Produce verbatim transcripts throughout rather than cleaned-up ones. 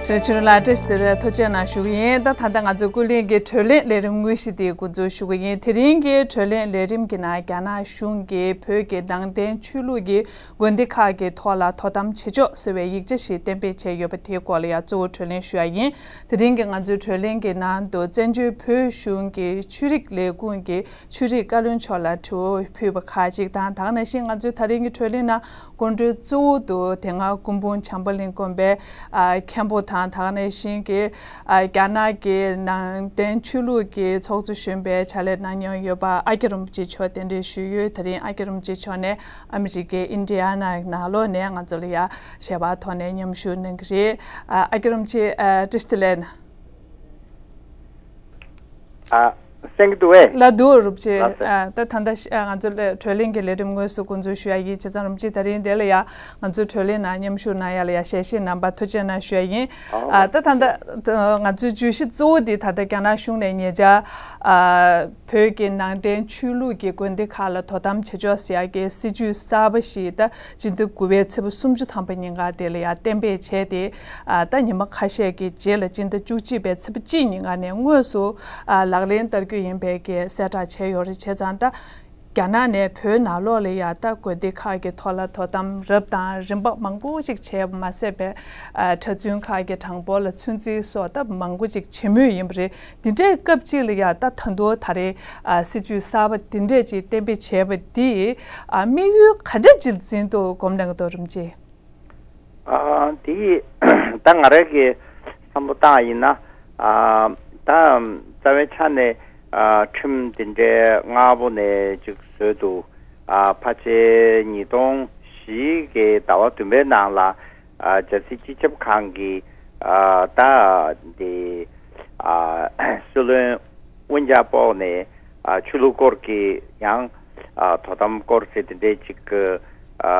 དྲིན་ཆེ་ལ་བཀྲ་ཤིས་བདེ་ལེགས་ཐུགས་རྗེ་གནང་ཞུ་གི་ཡིན། ད་ད་ལྟ་ང་ཚོའི་ཀུན་གླེང་གི་གྲོས་གླེང་ལས་རིམ་དངོས་གཞི་དེ་འགོ་འཛུགས་ཞུ་གི་ཡིན། དེ་རིང་གི་གྲོས་གླེང་ལས་རིམ་གྱི་ནང་རྒྱ་ནག་གཞུང་གིས་བོད་ཀྱི་ནང་བསྟན་ཆོས་ལུགས་ཀྱི་དགོན་སྡེ་ཁག་གི་ཐོག་ལ་དོ་དམ་བྱེད་ཕྱོགས་ཟེར་བའི་ཡིག་ཆ་ཞིག་གཏན་འབེབས་བྱས་ཡོད་པ་དེའི་སྐོར་ལ་ཡང་གཙོ་བོ་གྲོས་གླེང་ཞུ་ཡ་ཡིན། དེ་རིང་གི་ང་ཚོའི་གྲོས་གླེང་གི་ནང་དུ་བཙན་བྱོལ་བོད་གཞུང་གི་ཆོས་རིག་ལས་ཁུངས་ཀྱི་ཆོས་རིག་བཀའ་བློན་མཆོག་ལ་དྲི་བ་ཕུལ་བ་ཁག་ཅིག་དང་། ད་ག་ནང་བཞིན་ང་ཚོའི་ད་རིང་གི་གྲོས་གླེང་ནང་སྐུ་མགྲོན་གཙོ་བོ་དུ་དེ་སྔ་སྐུ་འབུམ་བྱམས་པ་གླིང་དགོན་པའི་ཨ་མཁན་པོ་དང་། ད་ག་ནང་བཞིན་གྱི་ཨ་རྒྱ་ནག་གི་ནང་བསྟན་ཆོས་ལུགས་ཀྱི་ཚོགས་གཙོ་གཞོན་པའི་ཕྱག་ལས་གནང་མྱོང་ཡོད་པ་ཨ་ཀྱ་རིན་པོ་ཆེ་མཆོག་གདན་འདྲེན་ཞུས་ཡོད། ད་རིང་ཨ་ཀྱ་རིན་པོ་ཆེ་མཆོག་ནས་ཨ་མི་རི་ཀའི་ཨིན་ཌི་ཡ་ན་ནང་ལོགས་ནས་ང་ཚོ་ལ་ཡ་ཞལ་པར་ཐོག་ནས་མཉམ་ཞུགས་གནང་གི་རེད། ཨ་ཨ་ཀྱ་རིན་པོ་ཆེ་ཨ་བཀྲ་ཤིས་བདེ་ལེགས། ཨ། གསན་གྱི་འདུག་བས། ལ་འདུག་རིན་པོ་ཆེ། ལགས་སོ། ཨ་ད་ད་ལྟ་ཤ་ང་ཚོ་ལ་གྲོས་གླེང་གི་ལས་རིམ་དངོས་སུ་འགོ་འཛུགས་ཞུ་ཡ་ཡིན། བྱས་ཙང་རིན་པོ་ཆེ་ད་རིང་འདི་ལ་ཡ་ང་ཚོའི་གྲོས་གླེང་ནང་མཉམ་ཞུགས་གནང་ཡ་ལ་ཡ་ཞལ་བཞེས་གནང་བར་ཐུགས་རྗེ་གནང་ཞུ་ཡ་ཡིན། ཨ་ད་ད་ལྟ་ང་ཚོའི་བརྗོད་གཞི་གཙོ་བོ་འདི་ད་ལྟ་རྒྱ་ནག་གཞུང་ནས་ཉེ་ཆར་ཨ་བོད་ཀྱི་ནང་བསྟན་ཆོས་ལུགས་ཀྱི་དགོན་སྡེ་ཁག་ལ་དོ་དམ་བྱེད་ཕྱོགས་ཟེར་ཡ་གི་སྲིད་ཇུས་གསར་པ་ཞིག་ད་སྤྱི་ཟླ་དགུ་པའི་ཚེས་པ་སུམ་ཅུ་ཐམ་པ་ཉིན་ཀ་དེ་ལ་ཡང་གཏན་འབེབས་བྱས་ཏེ། ཨ་ད་ཉི་མ་ཁ་ཤས་ཀྱི་རྗེས་ལ་སྤྱི་ཟླ་བཅུ་གཅིག་པའི་ཚེས་པ་གཅིག་ཉིན་ཀ་ནས་དངོས་སུ་ཨ་ལག་ལེན་བསྟར་རྒྱུ་ཡིན་པའི་གི་གསལ་བསྒྲགས་བྱས་ཡོད་རེད། བྱས་ཙང་ད་རྒྱ་ནག་ནས་བོད་ནང་ལོགས་ལ་ཡང་ད་དགོན་སྡེ་ཁག་གི་ཐོག་ལ་དོ་དམ་རབ་དང་རིམ་པ་མང་པོ་ཞིག་བྱས་པ་མ་ཟད་པའི་ཨ་གྲྭ་བཙུན་ཁག་གི་གྲངས་འབོར་ལ་ཚོད་འཛིན་སོགས་ད་མང་པོ་ཞིག་བྱེད་མུས་ཡིན་པ་རེད། འདི་འདྲའི་སྐབས་ཅིག་ལ་ཡང་ད་ད་དུང་ད་རེས་ཨ་སྲིད་ཇུས་གསར་པ་འདི་འདྲས་ཅིག་གཏན་འབེབས་བྱས་པ་འདིས་ཨ་དམིགས་ཡུལ་ག་འདྲ་ཅིག་འཛིན་འདུག་སྒོམ་གནང་གི་འདུག་རིན་པོ་ཆེ། ཨ་དེ་ད་ང་རང་གི་བསམ་བློ་བཏང་ཡིན་ན། ཨ་ད་རྩ་བའི་ཆ་ནས་ཨ་ཁྲིམས་དེ་འདྲའི་སྔ་པོ་ནས་ཅིག་བཟོས་འདུག་ཨ་ཕལ་ཆེར་ཉིས་སྟོང་བཞི་གི་ཟླ་བ་བདུན་པའི་ནང་ལ་ཨ་རྒྱལ་སྲིད་སྤྱི་ཁྱབ་ཁང་གི་ཨ་ད་དེ་ཨ་སྲིད་བློན་ཨུན་ཅག་པོ་ནས་ཨ་ཆོས་ལུགས་སྐོར་གྱི་ཡང་ཨ་དོ་དམ་སྐོར་ཟེར་དེ་འདྲའི་ཅིག་ཨ་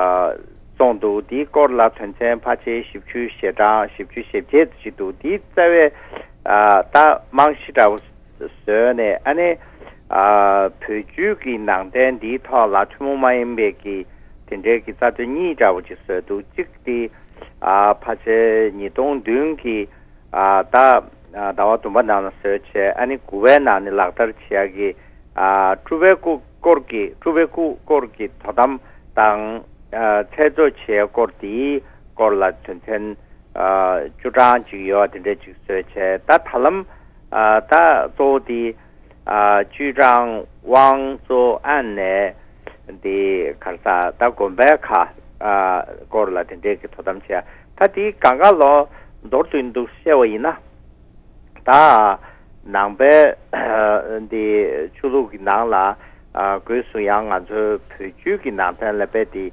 བཙོང་འདུག་དེའི་སྐོར་ལ་དོན་ཚན་ཕལ་ཆེར་བཞི་བཅུ་ཞེ་གྲངས་བཞི་བཅུ་ཞེ་བརྒྱད་ཅིག་འདུག་དེའི་རྩ་བའི་ཨ་ད་རྨང་གཞི་འདྲ་བོ་བཟོས་ནས། ཨ་ནི་ཨ་བོད་བརྒྱུད་ཀྱི་ནང་བསྟན་འདིའི་ཐོག་ལ་ཐུན་མོང་མ་ཡིན་པའི་གི་དེ་འདྲའི་གི་རྩ་དོན་གཉིས་འདྲ་བོ་ཅིག་བཟོས་འདུག་གཅིག་དེ་ཨ་ཕལ་ཆེར་ཉིས་སྟོང་བདུན་གྱི་ཨ་ད་ཟླ་བ་བདུན་པ་ནང་ལ་བཟོས་བྱས། ཨ་ནི་དགུ་པའི་ནང་ནས་ལག་བསྟར་བྱེད་ཡ་གི་ཨ་སྤྲུལ་པའི་སྐུ་སྐོར་གྱི་སྤྲུལ་པའི་སྐུ་སྐོར་གྱི་དོ་དམ་དང་ཨ་ཚད་གཙོ་བྱེད་ཡ་སྐོར་དེའི་སྐོར་ལ་དོན་ཚན་ཨ་བཅུ་གྲངས་ཅིག་ཡོད་པ་དེ་འདྲ་ཅིག་བཟོས་བྱས། ད་ད་ལམ་ཨ་ད་གཙོ་བོ་དེ་ཨ་ཅུས་ཀྲང་ཝང་ཙོ་ཨན་ནས་དེ་ག་རེ་ཟ་ད་དགོན་པའི་ཁག་ཨ་སྐོར་ལ་དེ་འདྲའི་གི་དོ་དམ་བྱས། ད་དེའི་སྒང་ག་ལོ་མདོར་བསྡུས་འདུག་བཤད་པ་ཡིན་ན། ད་ནང་པའི་འདི་ཆོས་ལུགས་ཀྱི་ནང་ལ་ཨ་སྒོས་སུ་ཡང་ང་ཚོའི་བོད་བརྒྱུད་ཀྱི་ནང་བསྟན་ལ་དཔེ་དེ་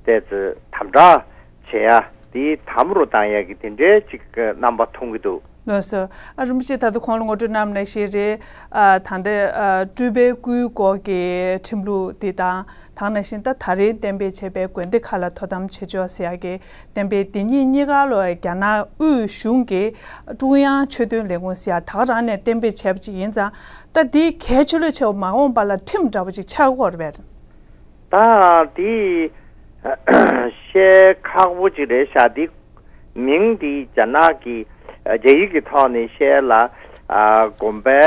བལྟས་ཚེ་དམ་དྲག་བྱེད་ཡ་དེ་དམ་རུ་བཏང་ཡ་གི་དེ་འདྲའི་ཅིག་རྣམ་པ་མཐོང་གི་འདུག་ལགས་སོ། ཨ་རིན་པོ་ཆེ་ད་ལྟ་ཁོང་ལ་ངོ་སྤྲོད་གནང་ནང་བཞིན་རེད། ཨ་ད་ལྟ་ཨ་སྤྲུལ་པའི་སྐུའི་སྐོར་གྱི་ཁྲིམས་ལུགས་འདི་དང་། ད་ག་ནང་བཞིན་ད་ད་རེས་གཏན་འབེབས་བྱས་པའི་དགོན་སྡེ་ཁག་ལ་དོ་དམ་བྱེད་ཕྱོགས་ཟེར་ཡ་གི་གཏན་འབེབས་འདི་གཉིས་གཉིས་ཀ་ལོ་རྒྱ་ནག་དབུས་གཞུང་གི་ཀྲུང་དབྱང་ཆོས་དོན་ལས་ཁུངས་ཟེར་ཡ་ད་ག་རང་ནས་གཏན་འབེབས་བྱས་པ་ཅིག་ཡིན་ཙང་། ད་འདིའི་གལ་ཆེ་ལོས་ཆེ་བ་མ་འོངས་པ་ལ་ཁྲིམས་འདྲ་བོ་ཅིག་ཆགས་ཀྱི་ཡོད་རེད་པས། ད་དེ་བཤད་ཁག་པོ་ཅིག་རེད་ཤག་དེ་མིང་དེ་རྒྱ་ནག་གི་རྒྱ་ཡིག་གི་ཐོག་ནས་བཤད་ལ་ཨ་དགོན་པའི་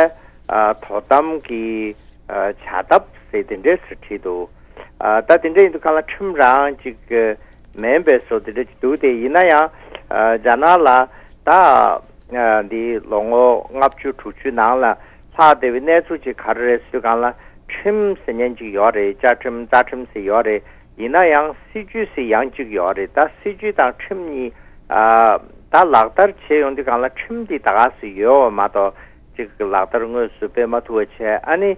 ཨ་དོ་དམ་གྱི་ཨ་བྱ་ཐབས་ཟེར་དེ་འདྲས་སུ་བྲིས་འདུག་ཨ་ད་དེ་འདྲ་ཡིན་དུས་གང་ལ་ཁྲིམས་རང་ཅིག་མིན་པའི་བཟོ་དེ་འདྲ་ཅིག་འདུག་དེ་ཡིན་ན་ཡང་ཨ་རྒྱ་ནག་ལ་ད་ཨ་འདི་ལོ་ངོ་ལྔ་བཅུ་དྲུག་ཅུ་ནང་ལ་ལྷག་བསྡད་པའི་གནས་ཚུལ་ཅིག་ག་རེ་རེད་ཟེར་དུས་གང་ལ་ཁྲིམས་ཟེར་མཁན་ཅིག་ཡོད་རེད། བཅའ་ཁྲིམས་རྩ་ཁྲིམས་ཟེར་ཡོད་རེད། ཡིན་ན་ཡང་སྲིད་ཇུས་ཟེར་ཡང་གཅིག་ཡོད་རེད། ད་སྲིད་ཇུས་དང་ཁྲིམས་གཉིས་ཨ་ད་ལག་བསྟར་བྱེད་ཡོང་དུས་གང་ལ་ཁྲིམས་དེ་ད་ག་སུ་ཡོད་པ་མ་གཏོགས་ཅིག་ལག་བསྟར་དངོས་སུ་སྤེལ་མ་ཐུབ་པ་བྱས། ཨ་ནི་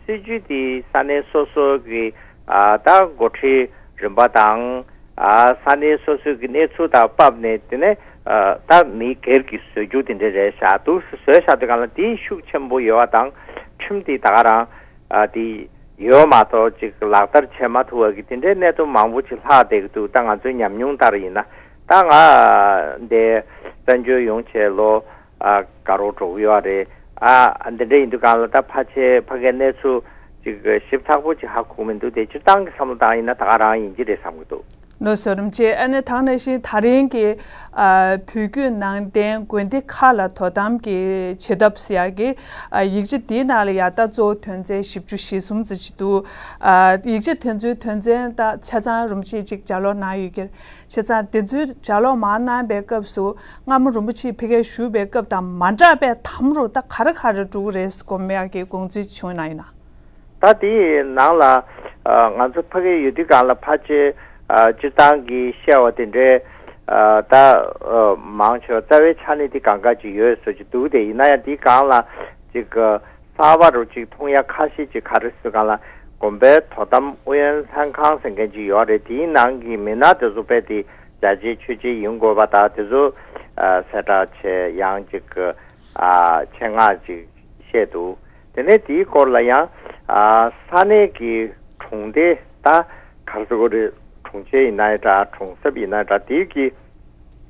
སྲིད་ཇུས་དེ་ས་གནས་སོ་སོ་གི་ཨ་ད་འགོ་ཁྲིད་རིམ་པ་དང་ཨ་ས་གནས་སོ་སོ་གི་གནས་ཚུལ་དང་བབས་ནས་དེ་ནས་ཨ་ད་མི་སྒེར་གྱི་བཟོ་རྒྱུ་དེ་འདྲ་རེད་ཤག་འདུག་སེ་བཟོས་བཞག་དུས་གང་ལ་དེ་ཤུགས་ཆེན་པོ་ཡོད་པ་དང་ཁྲིམས་དེ་ད་ག་རང་ཨ་དེ་ཡོད་མ་གཏོགས་ཅིག་ལག་བསྟར་བྱེད་མ་ཐུབ་པ་གི་དེ་འདྲའི་གནད་དོན་མང་པོ་ཅིག་ལྷག་བསྡད་ཀྱི་འདུག་ད་ང་ཚོའི་ཉམས་མྱོང་ལྟར་ཡིན་ན། ད་ང་འདི་བཙན་བྱོལ་ཡོང་བྱས་ལོ་ཨ་དགའ་རོགས་འགྲོ་གི་ཡོད་རེད། ཨ་འདི་འདྲ་ཡིན་དུས་གང་ལ་ད་ཕལ་ཆེར་ཕ་གིའི་གནས་ཚུལ་ཅིག་ཞིབ་ཚགས་པོ་ཅིག་ཧ་གོ་མི་འདུག་དེ་སྤྱིར་བཏང་གི་བསམ་བློ་བཏང་ཡིན་ན་ད་ག་རང་ཡིན་གྱི་རེད་བསམ་གྱི་འདུག་ལགས་སོ། རིན་པོ་ཆེ། ཨ་ནི་དེ་ནང་བཞིན་ད་རིང་གི་ཨ་བོད་བརྒྱུད་ནང་བསྟན་དགོན་སྡེ་ཁག་ལ་དོ་དམ་གྱི་བྱེད་ཐབས་ཟེར་ཡག་གི་ཨ་ཡིག་ཆ་འདིའི་ནང་ལ་ཡང་ད་གཙོ་བོ་དོན་ཚན་བཞི་བཅུ་ཞེ་གསུམ་ཙམ་ཞིག་འདུག་ཨ་ཡིག་ཆ་དེ་ཚོའི་དོན་ཚན་ད་ཆ་ཚང་རིན་པོ་ཆེས་ཅིག་ལྗགས་ཀློག་གནང་ཡོད་ཀྱི་རེད། བྱས་ཙང་དེ་ཚོའི་ལྗགས་ཀློག་མར་གནང་པའི་སྐབས་སུ་སྔ་མོ་རིན་པོ་ཆེས་ཕ་གིར་བཞུགས་པའི་སྐབས་དང་མ་འདྲ་བའི་དམ་རུ་ད་ག་རེ་ག་རེ་འགྲོ་གི་རེད་དགོངས་པ་གི་དགོངས་ཚུལ་བྱུང་ན་ཡིན་ན། ད་དེའི་ནང་ལ་ཨ་ང་ཚོ་ཕ་གི་ཡོད་དུས་སྒང་ལ་ཕལ་ཆེར་ཨ་སྤྱིར་བཏང་གི་བཤད་པ་དེ་འདྲའི་ཨ་ད་ཨ་མང་ཆེ་བ་རྩ་བའི་ཆ་ནས་དེ་གང་ག་ཅིག་ཡོད་བཟོ་ཅིག་འདུག་དེ་ཡིན་ན་ཡང་དེའི་སྒང་ལ་ཅིག་གསར་པ་རུ་ཅིག་མཐོང་ཡ་ཁ་ཤས་ཅིག་ག་རེ་ཟེར་སྒང་ལ་དགོན་པའི་དོ་དམ་ཨུ་ཡོན་ལྷན་ཁང་ཟེར་མཁན་ཅིག་ཡོད་རེད། དེའི་ནང་གི་མི་སྣ་དེ་ཚོ་དཔེ་དེ་རྒྱ་ཆེ་ཆོས་ཆེ་ཡིན་དགོས་པ་དང་དེ་ཚོ་ཨ་གསལ་བསྒྲགས་བྱས་ཡང་ཅིག་ཨ་ཆེད་མངགས་ཅིག་བཤད་འདུག་དེ་ནས་དེའི་སྐོར་ལ་ཡང་ཨ་ས་གནས་ཀྱི་གྲོང་སྡེ་ད་ག་རེ་ཟེར་དགོས་རེད། གྲོང་ཁྱེར་ཡིན་ན་འདྲ་གྲོང་གསེབ་ཡིན་ན་འདྲ་དེའི་གི་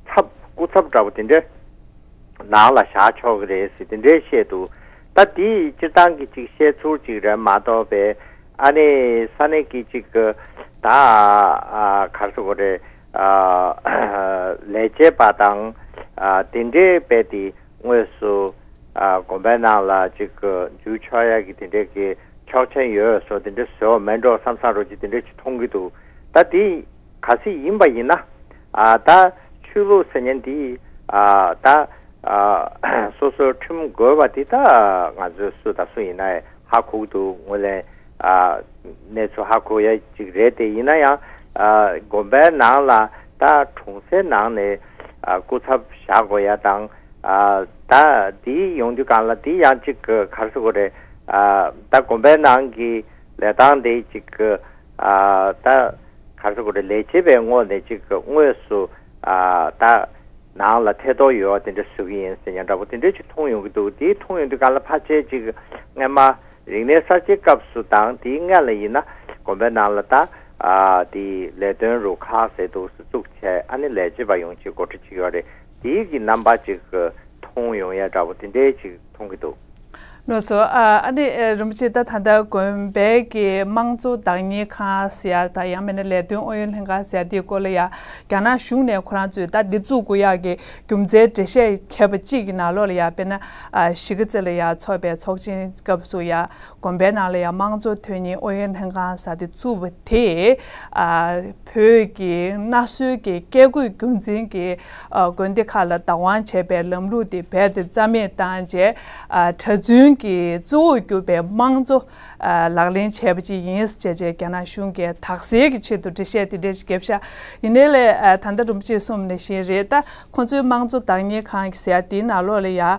ཚབ་སྐུ་ཚབ་འདྲ་པོ་དེ་འདྲ་ནང་ལ་བཞག་ཆོག་གི་རེད་ཟེར་དེ་འདྲའི་བཤད་འདུག་ད་དེའི་སྤྱིར་བཏང་གི་ཅིག་བཤད་ཚུལ་ཅིག་རེད་མ་གཏོགས་པའི་ཨ་ནི་ས་གནས་ཀྱི་ཅིག་ད་ཨ་ག་རེ་ཟེར་དགོས་རེད། ཨ་ལས་བྱེད་པ་དང་ཨ་དེ་འདྲའི་དཔེ་དེ་དངོས་སུ་ཨ་དགོན་པའི་ནང་ལ་ཅིག་འཇུ་ཆོག་ཡ་གི་དེ་འདྲའི་གི་ཆོག་མཆན་ཡོད་སོ་དེ་འདྲ་བཟོས་པ་མེད་འགྲོ་བསམ་བསམ་རོ་ཅིག་དེ་འདྲ་ཅིག་མཐོང་གི་འདུག་ད་དེ་ག་ཚོད་ཡིན་པ་ཡིན་ན་ཨ་ད་ཆོས་ལུགས་ཟེར་མཁན་དེ་ཨ་ད་ཨ་སོ་སོའི་ཁྲིམས་དགོས་པ་དེ་ད་ང་ཚོས་སུ་དང་སུ་ཡིན་ན་ཧ་གོ་གི་འདུག་ངོས་ལེན་ཨ་གནས་ཚུལ་ཧ་གོ་ཡ་ཅིག་རེད་དེ། ཡིན་ན་ཡང་ཨ་དགོན་པའི་ནང་ལ་ད་གྲོང་གསེབ་ནང་ནས་ཨ་སྐུ་ཚབ་བཞག་དགོས་ཡ་དང་ཨ་ད་དེ་ཡོང་དུས་སྒང་ལ་དེ་ཡང་ཅིག་ག་རེ་ཟེར་དགོས་རེད། ཨ་ད་དགོན་པའི་ནང་གི་ལས་སྟངས་དེ་ཅིག་ཨ་ད་ག་རེ་ཟེར་དགོས་རེད། ལས་བྱེད་པའི་ངོས་ནས་ཅིག་དངོས་སུ་ཨ་ད་ནང་ལ་ཐད་གཏོང་ཡོད་པ་དེ་འདྲ་བཟོ་གི་ཡིན་ཟེར་མཁན་འདྲ་པོ་དེ་འདྲ་ཅིག་མཐོང་ཡོང་གི་འདུག་དེ་མཐོང་ཡོང་དུས་སྒང་ལ་ཕལ་ཆེར་ཅིག་སྔན་མ་རིག་གནས་གསར་བརྗེའི་སྐབས་སུ་དང་དེའི་སྔ་ལ་ཡིན་ན་དགོན་པའི་ནང་ལ་ད་ཨ་དེ་ལས་དོན་རུ་ཁག་ཟེར་འདུག་སེ་བཙུགས་བྱས་ཨ་ནི་ལས་བྱེད་པ་ཡོང་ཆེད་འགོ་ཁྲིད་ཅིག་ཡོད་རེད། དེའི་གི་རྣམ་པ་ཅིག་མཐོང་ཡོང་ཡ་འདྲ་པོ་དེ་འདྲའི་ཅིག་མཐོང་གི་འདུག་ལགས་སོ། ཨ་ཨ་ནི་ཨ་རིན་པོ་ཆེ་ད་ད་ལྟ་དགོན་པའི་གི་དམངས་གཙོ་བདག་གཉེར་ཁང་ཟེར་ཡ་དང་ཡང་མིན་ན་ལས་དོན་ཨུ་ཡོན་ལྷན་ཁང་ཟེར་ཡ་དེའི་སྐོར་ལ་ཡ་རྒྱ་ནག་གཞུང་ནས་ཁོ་རང་ཚོས་ད་འདི་བཙུགས་དགོས་ཡག་གི་རྒྱུ་མཚན་འགྲེལ་བཤད་བྱས་པ་གཅིག་གི་ནང་ལོགས་ལ་ཡ་དཔེར་ན་ཨ་གཞིས་ཀ་རྩེ་ལ་ཡ་ཚོགས་པའི་ཚོགས་ཆེན་སྐབས་སུ་ཡ་དགོན་པའི་ནང་ལ་ཡ་དམངས་གཙོ་དོན་གཉེར་ཨུ་ཡོན་ལྷན་ཁང་ཟེར་དེ་བཙུགས་པ་དེ་ཨ་བོད་ཀྱི་གནའ་སྲོལ་གྱི་བཀས་བཀོད་རྒྱུད་འཛིན་གྱི་ཨ་དགོན་སྡེ་ཁག་ལ་བདག་དབང་བྱས་པའི་ལམ་ལུགས་དེ་རྦད་དེ་རྩ་མེད་བཏང་རྗེས་ཨ་གྲྭ་བཙུན་གྱི་གཙོ་བོར་གྱུར་པའི་དམངས་གཙོ་ཨ་ལག་ལེན་བྱས་པ་ཅིག་ཡིན་ཟེར་བྱས་རྒྱ་ནག་གཞུང་གིས་དག་སེལ་གྱི་ཆེད་དུ་འགྲེལ་བཤད་དེ་འདྲ་ཞིག་བརྒྱབ་ཤག་ཡིན་ནའི་ལས་ཨ་ད་ལྟ་རིན་པོ་ཆེས་གསུངས་ནང་བཞིན་རེད། ད་ཁོང་ཚོའི་དམངས་གཙོ་བདག་གཉེར་ཁང་ཟེར་ཡ་དེའི་ནང་ལོགས་ལ་ཡ་ཨ་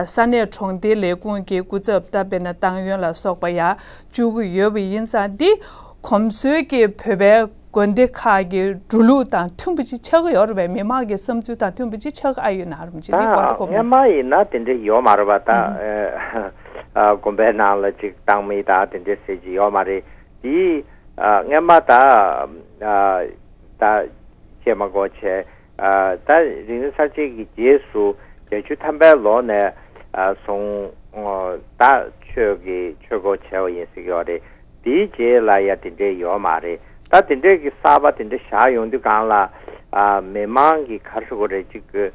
ས་གནས་གྲོང་སྡེ་ལས་ཁུངས་ཀྱི་སྐུ་ཚབ་ད་དཔེར་ན་ཏང་ཡོན་ལ་སོགས་པ་ཡ་བཅུག་གི་ཡོད་པ་ཡིན་ཙང་འདི་གོམས་སྲོལ་གྱི་བོད་པའི་དགོན་སྡེ་ཁག་གི་འགྲོ་ལུགས་དང་མཐུན་པ་ཅིག་ཆགས་ཀྱི་ཡོད་རེད་པས། མི་མང་གི་བསམ་ཚུལ་དང་མཐུན་པ་ཅིག་ཆགས་ཀྱི་ཨ་ཡོད་ན་རུང་ཅིག་འདི་སྐོར་དུ་གོ་མ། སྔན་མ་ཡིན་ན་དེ་འདྲ་ཡོད་མ་རེད་པ། ད་ཨ་དགོན་པའི་ནང་ལ་ཅིག་བཏང་མི་དང་དེ་འདྲ་ཟེར་གྱི་ཡོད་མ་རེད། དེ་ཨ་སྔན་མ་ད་ཨ་ད་བཤད་མ་དགོས་བྱས། ཨ་ད་རིག་གནས་གསར་བརྗེ་གི་རྗེས་སུ་བརྒྱད་ཅུ་ཐམ་པའི་ལོ་ནས་ཨ་བཟུང་ཨ་ད་ཆོས་ཀྱི་ཆོས་སྒོ་བྱས་པ་ཡིན་ཟེར་གྱི་ཡོད་རེད། དེའི་རྗེས་ལ་ཡ་དེ་འདྲས་ཡོད་མ་རེད། ད་དེ་འདྲས་ཀྱི་གསར་པ་དེ་འདྲས་བཞག་ཡོང་དུས་སྒང་ལ་ཨ་མི་མང་གི་ག་རེ་ཟེར་དགོས་རེད། ཅིག་གི་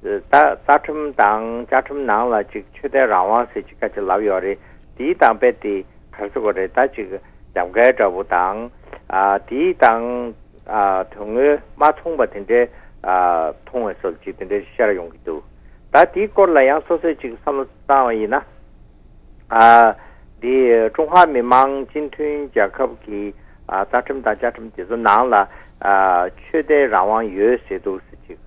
ད་རྩ་ཁྲིམས་དང་བཅའ་ཁྲིམས་ནང་ལ་ཅིག་ཆོས་དད་རང་དབང་ཟེར་ཅིག་ཁ་ཅིག་ལབ་ཡོད་རེད། དེའི་དང་དཔེ་དེ་ག་རེ་ཟེར་དགོས་རེད། ད་ཅིག་རྒྱབ་འགལ་འདྲ་བོ་དང་ཨ་དེའི་དང་ཨ་དོན་དངོས་མ་མཐོང་པ་དེ་འདྲའི་ཨ་མཐོང་བའི་བཟོ་ཅིག་དེ་འདྲའི་ཤར་ཡོང་གི་འདུག་ད་དེའི་སྐོར་ལ་ཡང་སོ་སོས་ཅིག་བསམ་བློ་བཏང་བ་ཡིན་ན། ཨ་འདི་ཀྲུང་ཧྭ་མི་དམངས་སྤྱི་མཐུན་རྒྱལ་ཁབ་ཀྱི་ཨ་རྩ་ཁྲིམས་དང་བཅའ་ཁྲིམས་དེ་ཚོ་ནང་ལ་ཨ་ཆོས་དད་རང་དབང་ཡོད་ཟེར་འདུག་ཟེར་ཅིག་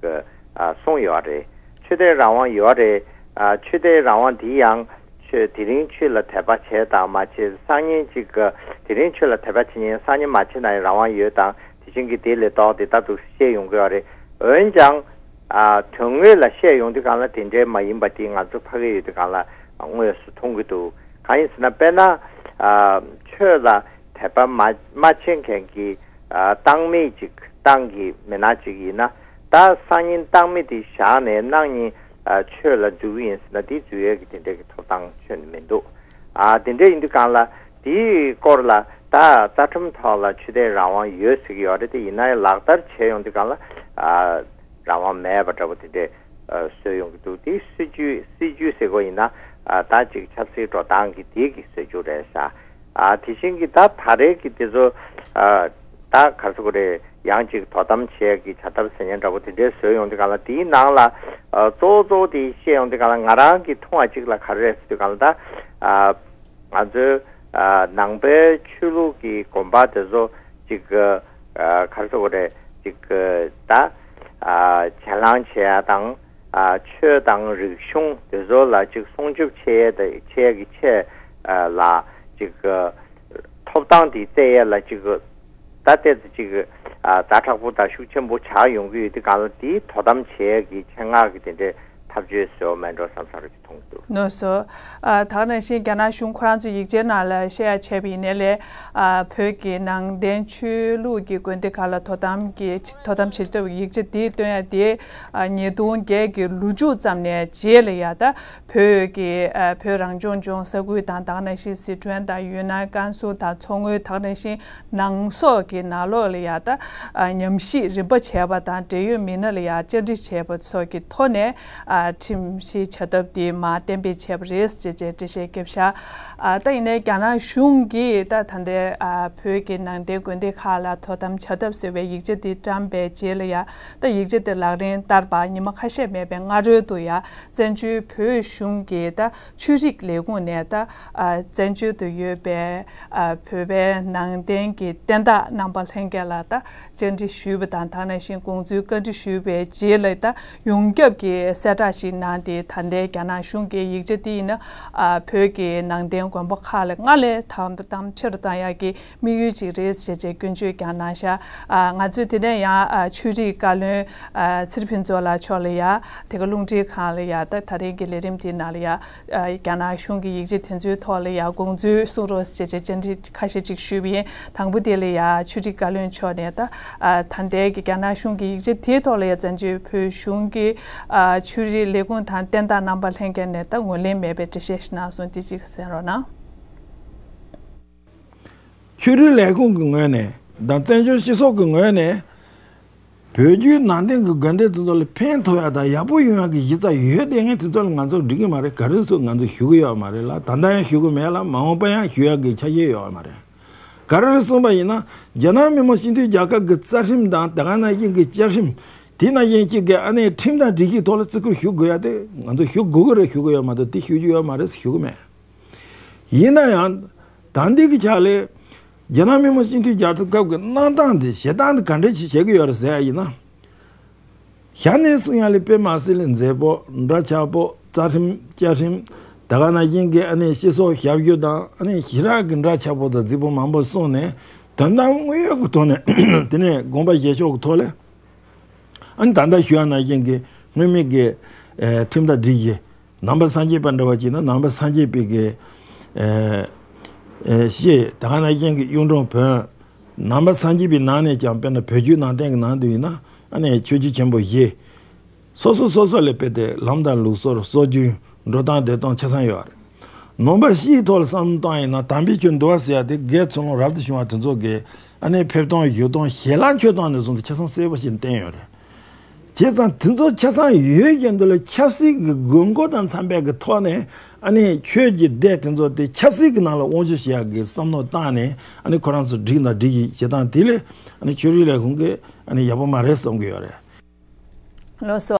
ཨ་གསུངས་ཡོད་རེད། ཆོས་དད་རང་དབང་ཡོད་རེད། ཨ་ཆོས་དད་རང་དབང་འདི་ཡང་ཆོས་དེ་རིང་ཆོས་ལ་དད་པ་བྱས་དང་མ་བྱས། སང་ཉིན་ཅིག་ག་དེ་རིང་ཆོས་ལ་དད་པ་བྱེད་མཁན་སང་ཉིན་མ་བྱས་ན་ཡང་རང་དབང་ཡོད་དང་། དེ་བཞིན་གྱི་དེ་ལས་ལྡོག་སྟེ་ལྟ་འདུག་བཤད་ཡོང་གི་ཡོད་རེད། འོན་ཀྱང་ཨ་དོན་དངོས་ལ་བཤད་ཡོང་དུས་སྒང་ལ་དེ་འདྲའི་མ་ཡིན་པ་དེ་ང་ཚོ་ཕ་གི་ཡོད་དུས་སྒང་ལ་དངོས་སུ་མཐོང་གི་འདུག་གང་ཡིན་ཟེར་ན་དཔེར་ན་ཨ་ཆོས་ལ་དད་པ་མ་མ་བྱེད་མཁན་གྱི་ཨ་བཏང་མི་ཅིག་ཏང་གི་མི་སྣ་ཅིག་ཡིན་ན། ད་སང་ཉིན་བཏང་མི་དེ་བཞག་ནས་གནངས་ཉིན་ཨ་ཆོས་ལ་འཛུལ་གྱི་ཡིན་ཟེར་ན་དེ་འཛུལ་ཡས་ཀྱི་དེ་འདྲའི་གི་ཐོབ་ཐང་ཁྱོན་ནས་མི་འདུག་ཨ་དེ་འདྲ་ཡིན་དུས་སྒང་ལ་དེའི་སྐོར་ལ་ ད་རྩ་ཁྲིམས་ཐོག་ལ་ཆོས་དད་རང་དབང་ཡོད་ཟེར་གྱི་ཡོད་རེད། དེ་ཡིན་ན་ཡང་ལག་བསྟར་བྱས་ཡོང་དུས་སྒང་ལ་ཨ་རང་དབང་མེད་པ་འདྲ་པོ་དེ་འདྲས་ཨ་བཟོས་ཡོང་གི་འདུག་དེ་སྲིད་ཇུས་སྲིད་ཇུས་ཟེར་དགོས་ཡིན་ན་ཨ་ད་ཅིག་ཆབ་སྲིད་འགྲོ་སྟངས་ཀྱི་དེ་གི་སྲིད་ཇུས་རེད་ཤག་ཨ་དེ་བཞིན་གྱི་ད་ད་རེས་ཀྱི་དེ་ཚོ་ཨ་ད་ག་རེ་ཟེར་དགོས་རེད། ཡང་ཅིག་དོ་དམ་བྱེད་ཡག་གི་བྱ་ཐབས་ཟེར་མཁན་འདྲ་པོ་དེ་འདྲས་བཟོས་ཡོང་དུས་སྒང་ལ། དེའི་ནང་ལ་ཨ་གཙོ་བོ་གཙོ་བོ་དེ་བཤད་ཡོང་དུས་སྒང་ལ་ང་རང་གི་མཐོང་བ་གཅིག་ལ་ག་རེ་རེད་ཟེར་དུས་སྒང་ལ། ད་ཨ་ང་ཚོའི་ཨ་ནང་པའི་ཆོས་ལུགས་ཀྱི་དགོན་པ་དེ་ཚོ་ཅིག་ཨ་ག་རེ་ཟེར་དགོས་རེད། ཅིག་ད་ཨ་གྱེན་ལངས་བྱེད་ཡག་དང་ཨ་ཆོས་དང་རིག་གཞུང་དེ་ཚོ་ལ་ཅིག་སྲུང་སྐྱོབ་བྱེད་ཡག་དང་བྱེད་ཡག་གི་ཆེད་ཨ་ལ་ཅིག་ཐོབ་ཐང་དེ་བཙལ་ཡག་ལ་ཅིག་ད་ལྟ་ཅིག་ཨ་ཛ་དྲག་པོ་དང་ཤུགས་ཆེན་པོ་ཆགས་ཡོང་གི་ཡོད་དུས་སྒང་ལ། དེའི་དོ་དམ་བྱེད་ཡག་གི་ཆེད་མངགས་ཀྱི་དེ་འདྲའི་ཐབས་བྱུས་བཟོས་པ་མེད་འགྲོ་བསམ་བསམ་རེ་མཐོང་གི་འདུག་ལགས་སོ། ཨ་ད་ག་ནང་བཞིན་རྒྱ་ནག་གཞུང་ཁོ་རང་ཚོའི་ཡིག་ཆའི་ནང་ལ་བཤད་ཡག་བྱས་པ་ཡིན་ནའི་ལས། ཨ་བོད་ཀྱི་ནང་བསྟན་ཆོས་ལུགས་ཀྱི་དགོན་སྡེ་ཁག་ལ་དོ་དམ་གྱི་དོ་དམ་བྱེད་ཆེད་ཡིག་ཆ་དེ་བཏོན་ཡག་དེ་ཨ་ཉིས་སྟོང་བརྒྱད་ཀྱི་ལོ་མཇུག་ཙམ་ནས་རྗེས་ལ་ཡ་ད་བོད་ཀྱི་ཨ་བོད་རང་སྐྱོང་ལྗོངས་ས་ཁུལ་དང་། ད་ག་ནང་བཞིན་སི་ཁྲོན་དང་ཡུན་ནན་ཀན་སུའུ་དང་མཚོ་སྔོན། ད་ག་ནང་བཞིན་ནང་སོག་གི་ནང་ལོགས་ལ་ཡ་ད་ཨ་ཉམས་ཞིབ་རིམ་པ་བྱས་པ་དང་འབྲེལ་ཡོད་མི་སྣ་ལ་ཡ་བཅར་འདྲི་བྱས་པ་སོགས་ཀྱི་ཐོག་ནས་ཨ་ཁྲིམས་བཞེས་བྱ་ཐབས་དེ་མར་གཏན་འབེབས་བྱས་པ་རེད་ཅེས་ཅེས་འགྲེལ་བཤད་བརྒྱབ་ཤག་ཨ་ད་ཡིན་ནའི་རྒྱ་ནག་གཞུང་གིས་ད་ད་ལྟའི་ཨ་བོད་ཀྱི་ནང་བསྟན་དགོན་སྡེ་ཁག་ལ་དོ་དམ་བྱ་ཐབས་ཟེར་བའི་ཡིག་ཆ་དེ་བཀྲམ་པའི་རྗེས་ལ་ཡ། ད་ཡིག་ཆ་དེ་ལག་ལེན་བསྟར་བ་ཉི་མ་ཁ་ཤས་མེད་པའི་སྔ་རོལ་དུ་ཡ། བཙན་བྱོལ་བོད་གཞུང་གི་ད་ཆོས་རིག་ལས་ཁུངས་ནས་ད་ཨ་བཙན་བྱོལ་དུ་ཡོད་པའི་ཨ་བོད་པའི་ནང་བསྟན་གྱི་བསྟན་བདག་རྣམ་པ་ལྷན་རྒྱས་ལ་ད་བཅར་འདྲི་ཞུས་པ་དང་། ད་ག་ནང་བཞིན་དགོངས་ཚུལ་བཀའ་འདྲི་ཞུས་པའི་རྗེས་ལ་ད་ཡོངས་ཁྱབ་ཀྱི་གསལ་བསྒྲགས་ཤིག་གནང་སྟེ། ད་ལྟའི་རྒྱ་ནག་གཞུང་གི་ཡིག་ཆ་དེ་ཡིན་ན་ཨ་བོད་ཀྱི་ནང་བསྟན་དགོན་པ་ཁག་ལ་སྔར་ལས་དོ་དམ་ཆེ་རུ་བཏང་ཡག་གི་དམིགས་ཡུལ་ཅིག་རེད་ཟེར་བྱས་སྐྱོན་བརྗོད་ཀྱང་གནང་ཤག་ཨ་ང་ཚོས་དེ་ནས་ཡང་ཨ་ཆོས་རིག་བཀའ་བློན་ཨ་ཚེ་རིང་ཕུན་ཚོགས་ལགས་མཆོག་ལ་ཡ། དེ་ག་རླུང་འཕྲིན་ཁང་ལ་ཡ། ད་ད་རིང་གི་ལས་རིམ་དེའི་ནང་ལ་ཡ། ཨ་རྒྱ་ནག་གཞུང་གི་ཡིག་ཆ་དེ་ཚོའི་ཐོག་ལ་ཡ་དགོངས་ཚུལ་གསུང་རོགས་ཟེར་བྱས་བཅར་འདྲི་ཁ་ཤས་ཅིག་ཞུས་པ་ཡིན། དང་པོ་དེ་ལ་ཡ་ཆོས་རིག་བཀའ་བློན་མཆོག་ནས་ད་ཨ་ད་ལྟའི་གི་རྒྱ་ནག་གཞུང་གི་ཡིག་ཆ་དེའི་ཐོག་ལ་ཡ་བཙན་བྱོལ་བོད་གཞུང་གི་ཨ་ཆོས་རིག་ལས་ཁུངས་དང་བསྟན་བདག་རྣམ་པ་ལྷན་རྒྱས་ནས་ད་ངོས་ལེན་མེད་པའི་འགྲེལ་བཤད་ཞིག་གནང་སོང་། དེ་ཅིག་གསན་རོགས་གནང་། ཆོས་རིག་ལས་ཁུངས་ཀྱི་ངོས་ནས་དང་བཙན་བྱོལ་སྤྱི་ཚོགས་ཀྱི་ངོས་ནས་བོད་བརྒྱུད་ནང་བསྟན་གྱི་དགོན་སྡེ་དེ་ཚོ་ལ་ཕན་ཐོགས་ཡག་དང་ཡག་པོ་ཡོང་ཡག་གི་གཞི་རྩ་ཡོད་བསྡད་མཁན་དེ་ཚོ་ལ་ང་ཚོ་འགྲིག་གི་མ་རེད། ག་རེ་ཟེར་ང་ཚོ་ཞུ་གི་ཡོད་མ་རེད་ལ། ད་ལྟ་ཡང་ཞུ་གི་མེད་ལ། མ་འོངས་པ་ཡང་ཞུ་ཡག་གི་ཆ་རྐྱེན་ཡོད་མ་རེད། ག་རེ་རེད་གསུངས་པ་ཡིན་ན། རྒྱ་ནག་མི་དམངས་སྤྱི་མཐུན་རྒྱལ་ཁབ་ཀྱི་རྩ་ཁྲིམས་དང་དེ་ག་ནང་བཞིན་གྱི་བཅའ་ཁྲིམས་དེ་ནང་བཞིན་གཅིག་གི་ཨ་ནི་ཁྲིམས་དང་སྒྲིག་གཞི་ཐོག་ལ་བརྩི་བཀུར་ཞུ་དགོས་ཡག་དེ་ང་ཚོ་ཞུ་དགོས་ཀྱི་རེད་ཞུ་གི་ཡོད་མ་གཏོགས་དེ་ཞུ་རྒྱུ་ཡོད་མ་རེད་ཞུ་གི་མེད། ཡིན་ན་ཡང་ད་འདི་གི་ཆ་ལས་རྒྱ་ནག་མི་དམངས་སྤྱི་མཐུན་རྒྱལ་ཁབ་ཀྱི་གནང་སྟངས་དེ་བྱེད་སྟངས་དེ་ག་འདྲ་ཞིག་བྱེད་ཀྱི་ཡོད་རེད་ཟེར་ཡ་ཡིན་ན། ཞྭ་ནས་གསུང་ཡ་ལས་དཔེ་མ་སྲིད་ལས་མཛེས་པོ་འདྲ་ཆགས་པོ། རྩ་ཁྲིམས་བཅའ་ཁྲིམས་དེ་ག་ནང་བཞིན་གྱི་ཨ་ནི་སྤྱི་ཚོགས་ཞབས་ཞུ་དང་ཨ་ནི་ཞེ་དྲག་གི་འདྲ་ཆགས་པོ་དང་རྫིག་པོ་མང་པོ་གསུངས་ནས་དོན་དམ་དངོས་ཡོད་ཀྱི་ཐོག་ནས་དེ་ནས་དགོངས་པ་བཞེས་ཕྱོགས་ཀྱི་ཐོག་ལས་ཨ་ནི་ད་ལྟ་ཞུ་ཡ་ནང་བཞིན་གྱི་སྔོན་མའི་གི་ཨེ་ཁྲིམས་དང་སྒྲིག་གཞི། ནང་པ་སངས་རྒྱས་པ་འདྲ་བ་ཅིག་ན་ནང་པ་སངས་རྒྱས་པའི་གི་ཨེ་ཨེ་ཤེས་དེ་ག་ནང་བཞིན་གྱི་གཡུང་དྲུང་བོན། ནང་པ་སངས་རྒྱས་པའི་ནང་ནས་ཀྱང་དཔེར་ན་བོད་བརྒྱུད་ནང་བསྟན་གྱི་ནང་དུ་ཡིན་ན་ཨ་ནི་ཆོས་བརྒྱུད་ཆེན་པོ་བཞི། སོ་སོ་སོ་སོ་ལས་དཔེ་དེ་ལམ་དང་ལུགས་སྲོལ་སྲོལ་རྒྱུན་འགྲོ་སྟངས་བསྡད་སྟངས་ཆ་ཚང་ཡོད་རེད། ནང་པ་སྤྱིའི་ཐོག་ལ་བསམ་བློ་བཏང་ཡིན་ན་དམ་པའི་ཆོས་འདུལ་བ་ཟེར་ཡ་དེ་དགེ་ཚུལ་སློང་རབ་ཏུ་བྱུང་བ་དེ་ཚོ་གི་ཨ་ནི་ཕེབས་སྟངས་བཞུགས་སྟངས་ཞལ་ལག་མཆོད་སྟངས་ནས་བཟུང་སྟེ་ཆ་ཚང་གསལ་པོ་ཞིག་བསྟན་ཡོད་རེད། བྱས་ཙང་དེ་ཚོ་ཆ་ཚང་ཡོད་བཞིན་དུ་ལ་ཆབ་སྲིད་ཀྱི་དགོས་མཁོ་དང་འཚམ་པའི་གི་ཐོག་ནས་ཨ་ནི་ཆོས་ཀྱི་སྡེ་དེ་ཚོ་དེ་ཆབ་སྲིད་ཀྱི་ནང་ལ་དབང་སྒྱུར་བྱེད་ཡག་གི་བསམ་བློ་བཏང་ནས་ཨ་ནི་ཁོ་རང་ཚོ་སྒྲིག་དང་སྒྲིག་གཞི་བྱེད་སྟངས་དེ་ལས་ཨ་ནི་ཆོས་རིག་ལས་ཁུངས་ཀྱིས་ཨ་ནི་ཡག་པོ་མ་རེད་བསམ་གྱི་ཡོད་རེད། ལགས་སོ།